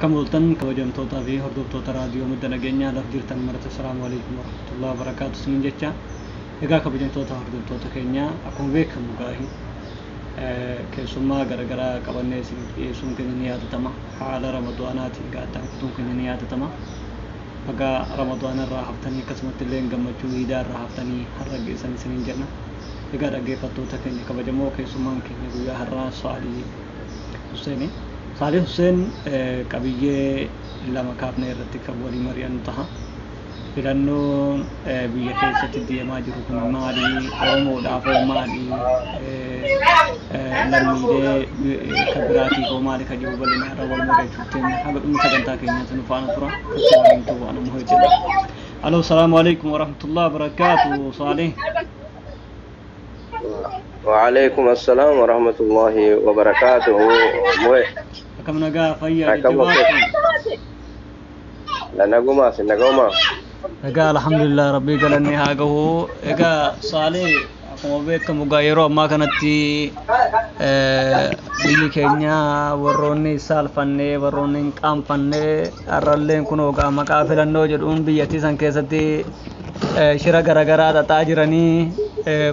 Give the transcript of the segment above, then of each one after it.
Akkam ooltan kabajamtootaa fi hordoftoota raadiyoo madda nageenyaa lafa jirtan marata. Salaamu alaikum warahmatullahi wabarakaatu isiniin jecha. Egaa kabajamtoota hordoftoota keenyaa, akkuma beekamu gaahi keessummaa garaagaraa qabannee isiniif dhiyeessuun keenya ni yaadatama. Haala ramadaanaatiin gaaddaan kutuun keenya ni yaadatama. Baga ramadaana irraa haftanii, akkasumatti illee gammachuu iidaa irraa haftanii har'a geessan isiniin jenna. Egaa dhaggeeffattoota keenya kabajamoo, keessummaan keenya guyyaa har'aa Saalii Husseeni. Saalii Hussein qabiyyee lama kaafne irratti kan walii mari'annu taha. Filannoon biyya keessatti deemaa jiru kun maali? Oromoodhaaf hoo maali? Lammiilee kan biraatiif hoo maali kan jiru bal'inaa irra wal mari'achuuf teenya. Haga dhumni sagantaa keenyaatti nu faana tura. Kasii waliin ta'u ana muhee. Alo, salaamu alaikum warahmatullahi wabarakaatu. Saalih. وعليكم السلام ورحمة الله وبركاته موي. Akkam, nagaa, fayyaa? Akkam? Jajjabaatu. Naguma si naguma. Egaa alhamdulillah, rabbii galanni haa gahu. Egaa Saalee, akkuma beekamu egaa yeroo ammaa kanatti biyyi keenya warroonni saalfannee, warroonni hin qaanfannee, har'alleen kun egaa maqaa filannoo jedhuun biyyattii san keessatti shira garaagaraa xaxaa jiranii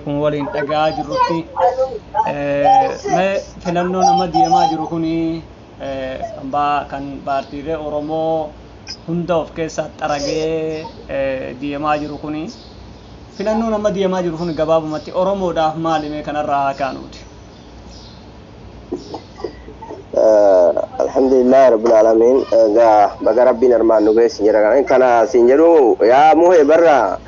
kun waliin dhaga'aa jirrutti, mee filannoo nama deemaa jiru kuni kan paartiilee Oromoo hunda of keessaa xaragee deemaa jiru kuni, filannoo nama deemaa jiru kun gabaabumatti Oromoodhaaf maali? Mee kanarraa haa kaanuuti. Alhamdulillah rabbil alamin. Egaa baga rabbiin armaan nu geessi jira kana siin jedhu. Yaa muhee, barra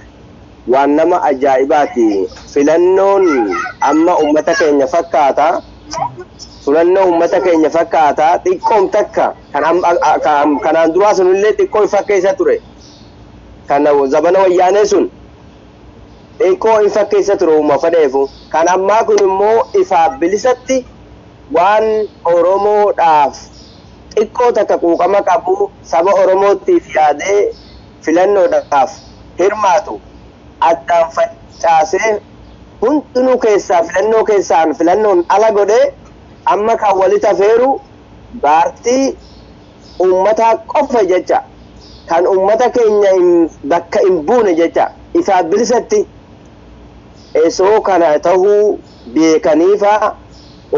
waan nama ajaa'ibaati filannoon amma ummata keenya fakkaata. Filannoo ummata keenya fakkaata xiqqoom takka kan kanaan duraa sunillee xiqqoo fakkeessa ture. Kan zabana wayyaanee sun xiqqoo hin fakkeessa ture uuma fedheefu. Kan ammaa kun immoo ifaaf bilisatti waan Oromoodhaaf xiqqoo takka quuqama qabu, saba Oromootiif yaadee filannoodhaaf hirmaatu addaan facaasee, hundinuu keessaa filannoo keessaan filannoon ala godhee, amma kan walitti afeeru paartii uummataa qofa jecha, kan uummata keenya bakka hin buune jecha. Ifaaf bilisatti esoo kana tahuu beekaniifa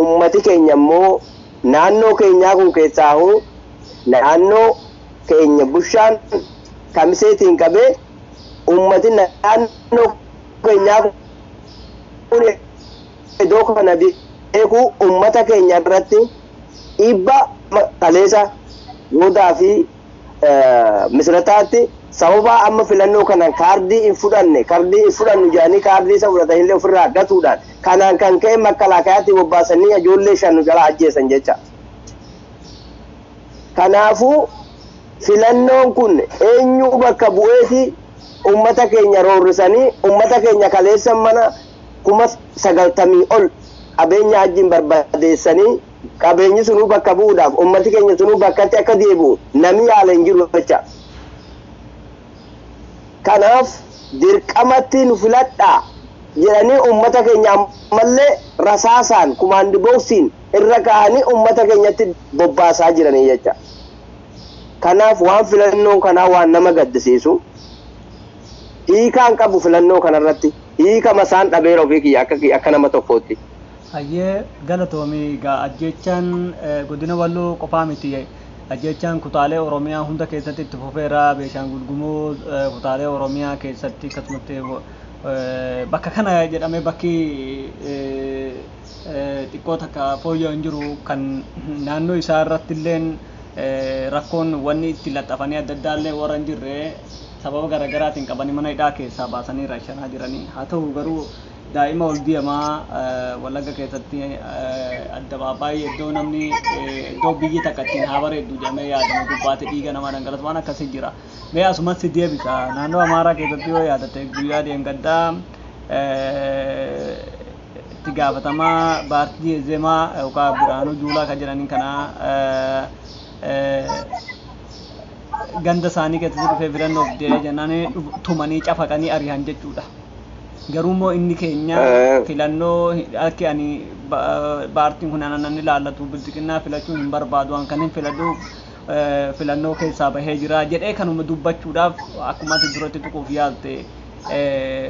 ummati keenya immoo naannoo keenyaa kun keessaahu naannoo keenya bushaan kamiseetiin qabee ummati naannoo keenyaa kun iddoo kana beeku ummata keenya irratti dhiibbaa kaleessa goodaa fi misirataatti sababa amma filannoo kanaan kaardii hin fudhanne, kaardii hin fudhannu jedhanii kaardii isa fudhatanillee ofirraa gatuudhaan, kanaan kan ka'e makkalaakayaatti bobbaasanii ijoollee shan jala ajjeesan jecha. Kanaafuu filannoon kun eenyu bakka bu'eeti ummata keenya roorrisanii, ummata keenya kaleessa mana 90,000 ol qabeenya wajjin barbadeessanii, qabeenyi sunuu bakka bu'uudhaaf ummati keenya sunuu bakkatti akka deebi'u namni yaala hin jiru jecha. Kanaaf dirqamatti nu filadhaa jedhanii ummata keenya ammallee rasaasaan kumaandi booksiin irra ka'anii ummata keenyatti bobbaasaa jiranii jecha. Kanaaf waan filannoon kanaa waan nama gaddisiisu, hiikaan qabu filannoo kanarratti hiika masaan dhabeera ofii kiyya akka nama tokkootti. Hayyee, galatoomii. Egaa ajjechaan godina Walloo qofaa miti. Ajjechaan kutaalee Oromiyaa hunda keessatti itti fufeera. Beeshaangul Gumuz, kutaalee Oromiyaa keessatti akkasumatti bakka kana jedhamee bakki xiqqoo takka fooyya'u hin jiru. Kan naannoo isaa irratti illeen rakkoon wanni itti laxxafanii adda addaa illee warra hin jirre sababa garaagaraatiin qabanii mana hidhaa keessaa baasanii rashanaa jiranii. Haa ta'u garuu daa'ima ol deemaa Wallagga keessatti addabaabaayii iddoo namni iddoo biyyi takka ittiin haa bareeddu jedhamee yaadamu gubbaatti dhiiga namaa dhangalasu waan akkasii jira. Mee asumatti deebisa. Naannoo Amaaraa keessatti yoo yaadatte, guyyaa deenggaddaa itti gaafatamaa paartii Zemaa yookaan Biraanuu Juulaa kan jedhaniin kana ganda isaanii keessatti dhufee filannoof deemee jennaan tumanii cafaqanii ari'an jechuudha. Garuu immoo inni keenya filannoo akki ani paartiin kun anan ilaallatu bilxiqinnaa filachuu hin barbaadu, an kan hin filadhu Filannoo keessaa bahee jira jedhee kanuma dubbachuudhaaf akkuma ati duratti tuquuf yaalte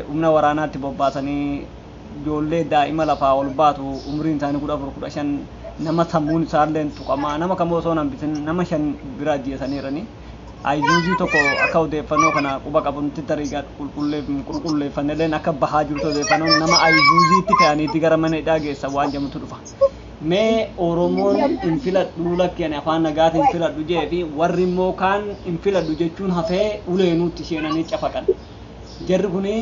humna waraanaatti bobbaasanii ijoollee daa'ima lafaa ol baatu umriin isaanii 14 15 nama sammuun isaallee tuqamaa nama kamuu osoo hin hambisin nama 5 bira ajjeesaniirani. Ayizuuzii tokko akka odeeffannoo kana quba qabutti tarii qulqulleeffannelleen akka bahaa jirtu odeeffannoon nama ayizuuziitti fe'aniitti gara mana hidhaa geessan waan jedhamutu dhufa. Mee Oromoon hin filadhu lakki ani afaan nagaatiin filadhu jee fi warri immoo kaan hin filadhu jechuun hafee uleenuutti seenanii cafaqan. Jarri kuni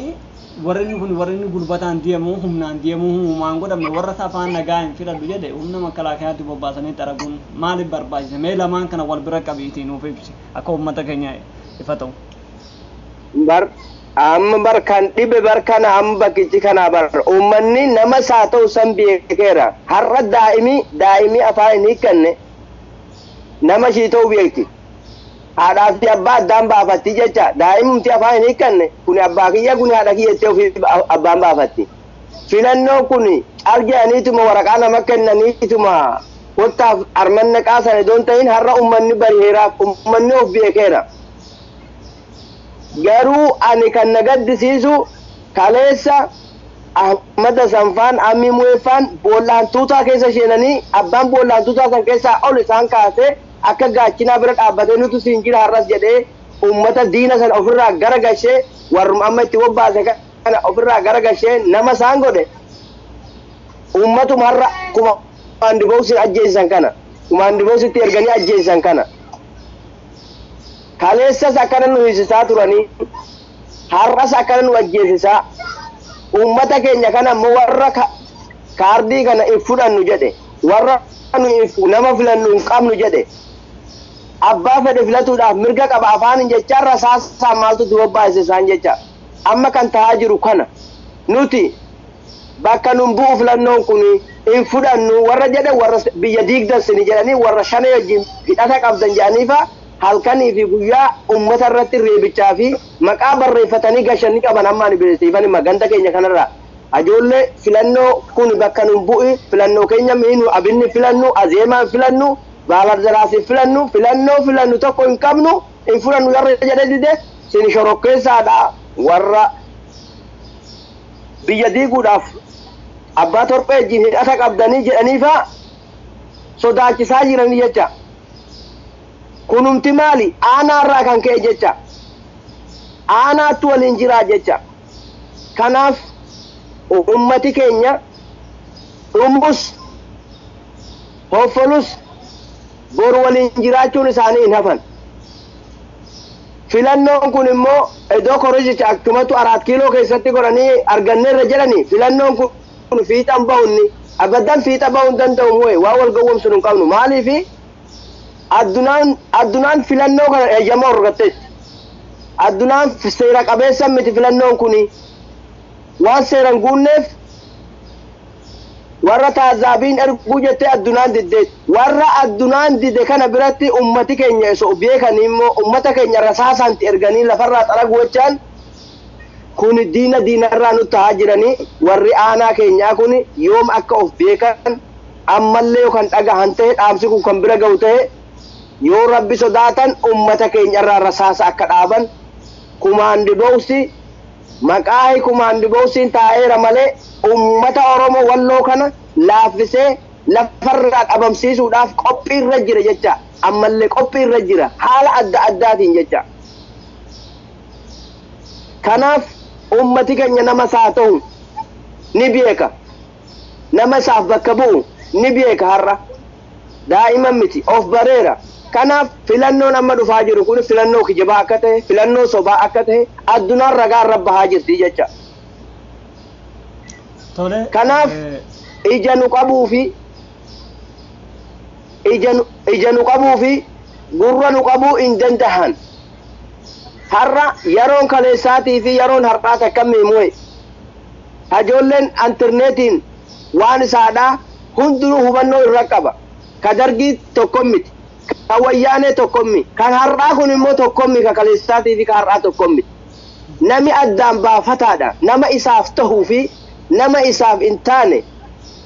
warri inni kun warri inni gulbataan deemu humnaan deemu humaan godhamne warra afaan nagaa hin filadhu jedhe humna makalaakiyaatti bobbaasanii xaraguun maaliif barbaachise? Mee lamaan kana wal bira qabiitii nuuf ibsi akka uummata keenya ifa ta'u. Bar amma bar kan dhibe bar kana amma bakkichi kana bar uummanni nama isaa ta'u san beekeera. Har'a daa'imii afaan hin hiikkanne nama ishii ta'u beekti. Haadhaa fi abbaa addaan baafatti jecha daa'imumti afaan hin hiikkanne kun abbaa kiyya kun haadha kiyya jettee ofii abbaan baafatti. Filannoon kun arganiituma waraqaa nama kennaniituma kottaaf armanna qaasan idoon ta'in har'a uummanni bariheeraaf uummanni of beekeera. Garuu ani kan na gaddisiisu kaleessa Ahmad Sanfaan Ammi Mu'eeffaan boollaan tuutaa keessa seenanii abbaan boollaan tuutaa san keessaa ol isaan kaasee akka gaachinaa bira dhaabbatee nutu siin jira har'as jedhee uummata diina sana ofirraa gara gashee warruma amma itti bobbaase kana ofirraa gara gashee nama isaan godhe uummatuma har'a kumaandibooksiin ajjeesisan kana kumaandibooksitti erganii ajjeesisan kana. Kaleessas akkana nu hiisisaa turanii har'as akkana nu ajjeesisaa uummata keenya kana ammoo warra kaardii kana hin fudhannu jedhe warra nu nama filannu hin qabnu jedhe abbaa fedhe filatuudhaaf mirga qaba afaan jecha rasaasaa maaltu itti bobbaase isaan jecha amma kan ta'aa jiru kana nuti bakka nun bu'u filannoon kun hin fudhannu warra jedhe warra biyya diigdansini jedhanii warra shanee wajjin hidhata qabdan jedhaniifa halkanii fi guyyaa uummata irratti reebichaa fi maqaa barreeffatanii gashanii qaban amma ani beeksifan maganta keenya kanarraa. Ajoollee filannoo kun bakka nun bu'i filannoo keenya miinu abinni filannu azeemaan filannu baalardaraasi filannu filannoo filannu tokko hin qabnu hin fudhannu warra jedhe dide sin shorokkeessaadha warra biyya diiguudhaaf abbaa torphee wajjin hidhata qabdanii jedhaniifa sodaachisaa jiranii jecha. Kunumti maali aanaarraa kan ka'e jecha aanaattu waliin jiraa jecha. Kanaaf ummati keenya dhumbus hoffolus boru waliin jiraachuun isaanii hin hafan. Filannoon kun immoo iddoo korijicha akkumatu 4 kiiloo keessatti godhanii arganneerra jedhanii filannoon kun fiixan bahunni abaddan fiixa bahuu hin danda'u moo'e waa wal gowwoomsuun hin qabnu maaliifi addunaan filannoo kana eeyyama horgatteetti. Addunaan seera qabeessa miti filannoon kuni waan seera hin guunneef warra taazaabiin erguu jettee addunaan diddeetti. Warra addunaan dide kana biratti ummati keenya osoo beekanii immoo ummata keenya rasaasaanti erganii lafarraa xaragu jechaan kun diina diinarraa nutti haa jiranii warri aanaa keenyaa kun yoom akka of beekan ammallee yookaan dhagahan ta'e dhaamsi kun kan bira ga'u ta'e yoo rabbi sodaatan ummata keenyarraa rasaasa akka dhaaban kumaandibooksi maqaa kumaandibooksiin taa'eera malee ummata Oromoo walloo kana laaffisee lafarraa dhabamsiisuudhaaf qophiirra jira jecha ammallee qophiirra jira haala adda addaatiin jecha. Kanaaf ummati keenya nama isaa ta'u ni beeka nama isaaf bakka bu'u ni beeka har'a daa'iman miti of bareera. Kanaaf filannoon amma dhufaa jiru kun filannoo kijibaa akka ta'e filannoo sobaa akka ta'e addunaan ragaa irra bahaa jirti jecha. Kanaaf ija nu qabuu fi ija nu qabuu fi gurra nu qabuu hin danda'an. Har'a yeroon kaleessaatii fi yeroon har'aa takka miimu'e. Ijoolleen intarneetiin waan isaadhaa hundinuu hubannoo irra qaba. Ka dargii tokko miti. Ka wayyaanee tokko miti. Kan har'aa kun immoo tokko miti. Ka kaleessaatii fi ka har'aa tokko miti. Nami addaan baafataadha. Nama isaaf tahuu fi nama isaaf hin taane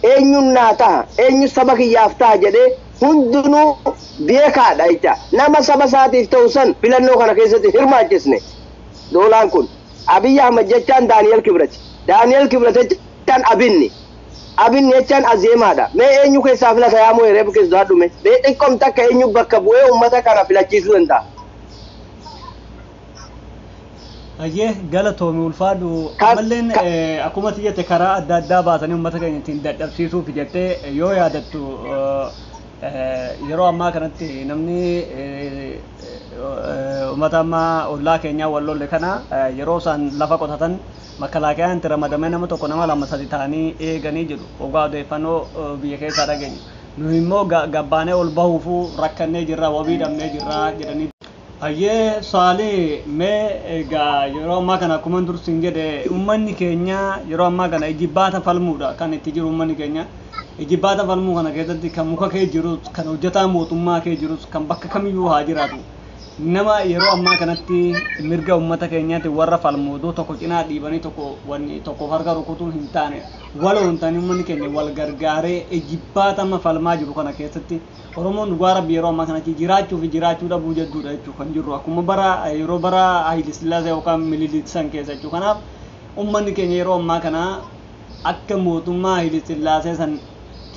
eenyuun naa taha eenyu saba kiyyaaf taha jedhee Hundinuu beekaadha jecha. Nama saba isaatiif ta'u san filannoo kana keessatti hirmaachisne. Doolaan kun Abiyyi Ahmad jechaan Daani'el Kibrati. Daani'el Kibrat jechaan Abinni. Abinni jechaan Azeemaadha. Mee eenyu keessaa filata yaa moo reefu keessa dhume? Mee xiqqoom takka eenyu bakka bu'ee uummata kana filachiisuu danda'a? Ayyee, galatoomi, ulfaadhu. Ammalleen akkuma ati jette karaa adda addaa baasanii uummata keenya ittiin dadhabsiisuuf jettee yoo yaadattu, yeroo ammaa kanatti namni uummata ammaa ollaa keenyaa wal lolle kana yeroo isaan lafa qotatan makalaakayaan itti ramadamee nama tokko, nama lama, sadi ta'anii eeganii jedhu ogaa odeeffannoo biyya keessaa dhageenya. Nu immoo gabbaanee ol bahuufuu rakkannee jirra, wabii dhabnee jirra jedhanii. Hayyee Saalee, mee egaa yeroo ammaa kana akkuma dursin jedhe uummanni keenya yeroo ammaa kana ijibbaata falmuudha kan itti jiru uummanni keenya. Ijibbaata falmuu kana keessatti kan muka kee jirus, kan hojjetaa mootummaa kee jirus, kan bakka kamiyyuu haa jiraatu. Nama yeroo ammaa kanatti mirga uummata keenyaatti warra falmu tokko cinaa dhiibanii tokko wanni tokko harka rukutuu hin taane, waloon ta'anii uummanni keenya wal gargaaree ijibbaata amma falmaa jiru kana keessatti Oromoon dhugaa Rabbi yeroo ammaa kanatti jiraachuu fi jiraachuu dhabuu jedhuudha jechuudha kan jirru, akkuma bara yeroo bara Haayile Sillaasee yookaan Minilik san keessa jechuudha. Kanaaf uummanni keenya yeroo ammaa kana akka mootummaa Haayile Sillaasee san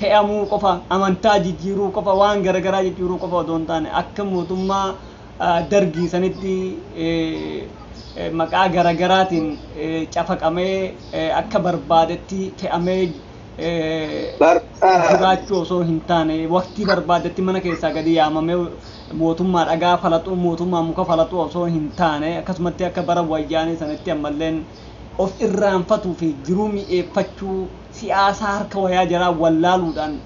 fe'amuu qofa, amantaa jijjiiruu qofa, waan garaagaraa jijjiiruu qofa otoo hin taane, akka mootummaa Dargii sanitti maqaa garaagaraatiin cafaqamee akka barbaadetti fe'amee jiraachuu osoo hin taane, waqtii barbaadetti mana keessaa gadi yaamamee mootummaa dhagaa falaxuu, mootummaa muka falaxuu osoo hin taane, akkasumatti akka bara Wayyaanee sanitti ammalleen of irraanfatuu fi jiruu mi'eeffachuu siyaasaa harka wayaa jaraa wallaaluudhaan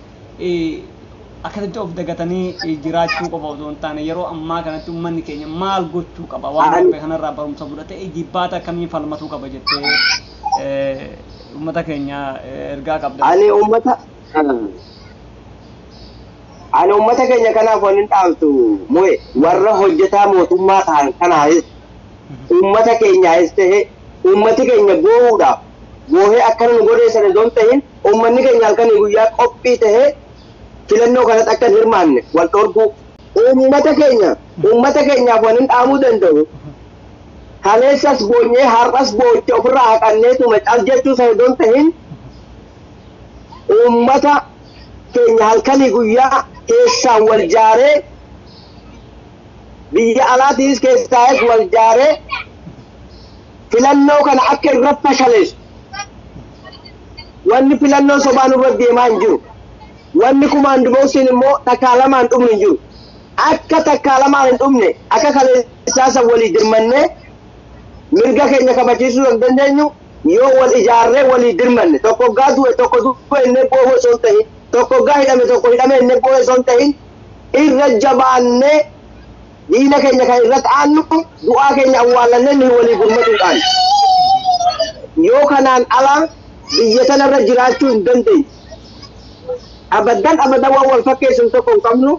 akkasitti of dagatanii jiraachuu qofa osoo hin taane, yeroo ammaa kanatti uummanni keenya maal gochuu qaba? Waan darbe kanarraa barumsa fudhatee ijibbaata akkamii falmatuu qaba jettee uummata keenya ergaa qabda? Ani uummata keenya kanaaf wanni dhaamtu mo'e, warra hojjetaa mootummaa ta'an kanaafis, uummata keenyaafis ta'e, uummati keenya boo'uudhaaf boohee akkana nu godhee sana osoo hin ta'in, uummanni keenya halkanii guyyaa qophii ta'ee filannoo kanatti akka hin hirmaanne wal dhorkuu. Uummata keenyaaf wanni dhaamuu danda'u, kaleessas boonyee har'as booche ofirraa haqanneetuma cal jechuu sana osoo hin ta'in, uummata keenya halkanii guyyaa keessaan wal jaaree, biyya alaatiis keessaayis wal jaaree filannoo kana akka irratti fashaleessu. Wanni filannoo sobaan irra deemaa hin jiru. Wanni command boxiin immoo takkaa lamaan dhumne hin jiru. Akka takkaa lamaan hin dhumne, akka kaleessaa san walii dirmannee mirga keenya kabachiisuu hin dandeenyu yoo wal ijaarree walii dirmanne. Tokko gaa du'e, tokko du'e inni boo'u osoo hin ta'in, tokko gaa hidhame, tokko hidhame inni boo'u osoo hin ta'in, irra jabaannee diina keenya kan irratti aannu du'aa keenya awwaallannee nuyi walii gurmatuudhaan. Yoo kanaan ala biyya tanarra jiraachuu hin dandeenyu. Abaddan abadan waan wal fakkeessu tokko hin qabnu.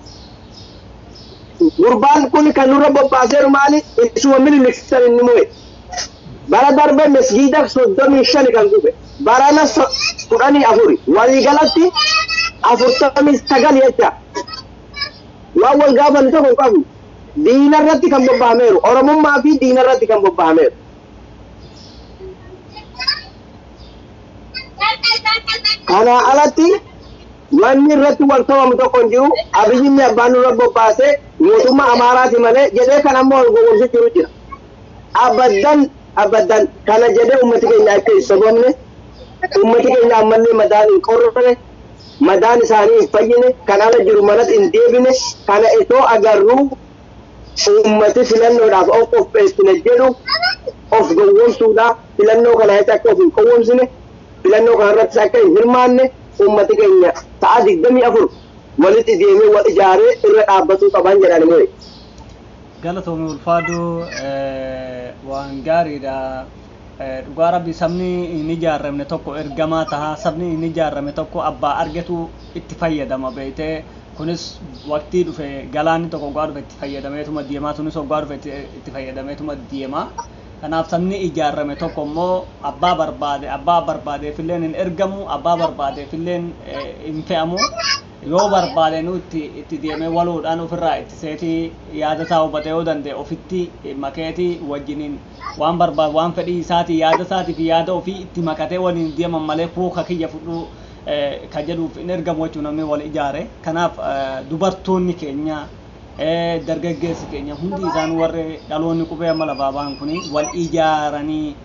Gurbaan kun kan nurra bobbaaseeru maali? Isuma Minilik san inni mo'e. Bara darbe masgiida 35 kan gube. Barana 14. Waliigalatti 49 jecha. Waan wal gaafannu tokko hin qabnu. Diina irratti kan bobba'ameeru. Oromummaa fi diina irratti kan bobba'ameeru. Kanaa alatti wanni irratti wal to'amu tokko hin jiru. Abiyyinni abbaan nurra bobbaase mootummaa Amaaraati malee jedhee kan ammoo wal gowwoomsu jiru jira. Abaddan abaddan kana jedhee uummati keenya akka hin sobamne, uummati keenya ammallee madaan hin qorrane, madaan isaanii hin fayyine, kan ala jiru manatti hin deebine. Kana itoo agarruu uummati filannoodhaaf of qopheessine jedhu of gowwoomsuudha. Filannoo kana akka of hin gowwoomsine, filannoo kana irrattis akka hin hirmaanne, uummati keenya sa'a 24 walitti deemee wal ijaaree irra dhaabbatuu qaban jedhan immoo. Galatoomii, ulfaadhu, waan gaariidha. Dhugaa Rabbi, sabni hin ijaaramne tokko ergamaa taha. Sabni hin ijaaramne tokko abbaa argatu itti fayyadama beeytee. Kunis waqtii dhufe, galaanni tokko waggaa dhufe itti fayyadameetuma deemaa, sunis waggaa dhufe itti fayyadameetuma deema. Kanaaf sabni ijaarame tokko immoo abbaa barbaade, abbaa barbaadeefilleen hin ergamu, abbaa barbaadeefilleen hin fe'amu. Yoo barbaade nu itti deemee waloodhaan ofirraa itti seetii yaada isaa hubatee yoo danda'e ofitti makeetii wajjiniin waan barbaadu, waan fedhii isaatii, yaada isaatii fi yaada ofii itti makatee waliin deeman malee kooka kiyya fudhuu ka jedhuuf hin ergamu jechuun namni wal ijaare. Kanaaf dubartoonni keenya, dargaggeessi keenya, hundi isaan warri dhaloonni qubee amma lafaa ba'an kuni wal ijaaranii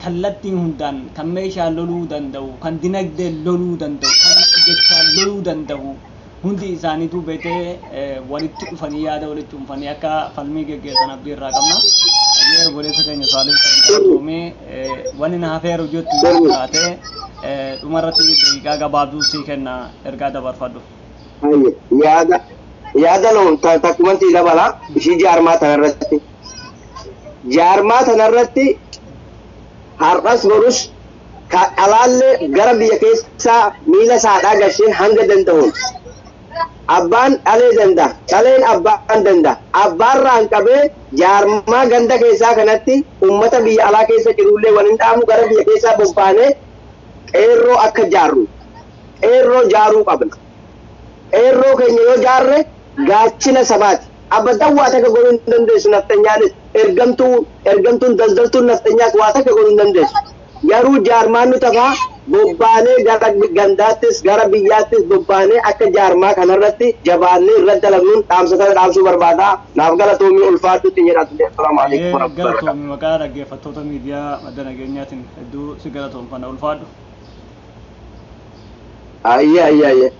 kallattiin hundaan kan meeshaan loluu danda'u, kan dinagdeen loluu danda'u, kan jechaan loluu danda'u hundi isaaniitu beetee walitti dhufanii yaada walitti cuunfanii akka falmii geggeessan abdii irraa qabna. Ayyee, obboleessa keenya Saalim Saanqaatoomii, wanni na hafeeru jettu yoo jiraate dhumarratti daqiiqaa gabaabduu sii kenna, ergaa dabarfadhu. Yaada loon takkumantii dabala ishii jaarmaa tanarratti. Jaarmaa tanarratti har'as borus ka dhalaallee gara biyya keessaa miila saadhaa gashee hanga danda'uun abbaan dhalee danda'a, dhaleen abbaan danda'a. Abbaarraan qabee jaarmaa ganda keessaa kanatti ummata biyya alaa keessa jirullee waliin dhaamu gara biyya keessaa bobbaanee qeerroo akka jaarru, qeerroo jaaruu qabna. Qeerroo keenya yoo jaarre gaachina sabaati. Abadan waa takka godhuu hin dandeessu nafxanyaanis, ergamtuu ergamtuun daldaltuun nafxanyaas waa takka godhuu hin dandeessu. Garuu jaarmaan nu tafaa bobbaanee gara gandaattis gara biyyaattis bobbaanee akka jaarmaa kanarratti jabaannee irratti dalagnuun dhaamsa kana dhaamsuu barbaada. Naaf galatoomii, ulfaadhutti jedhatu. Assalaamu alaikum warahmatullahi wabarakatuh. Galatoomi, maqaa dhaggeeffattoota miidiyaa Madda Nageenyaatiin hedduu si galatoomfanna, ulfaadhu. Ayyee, ayyee, ayyee.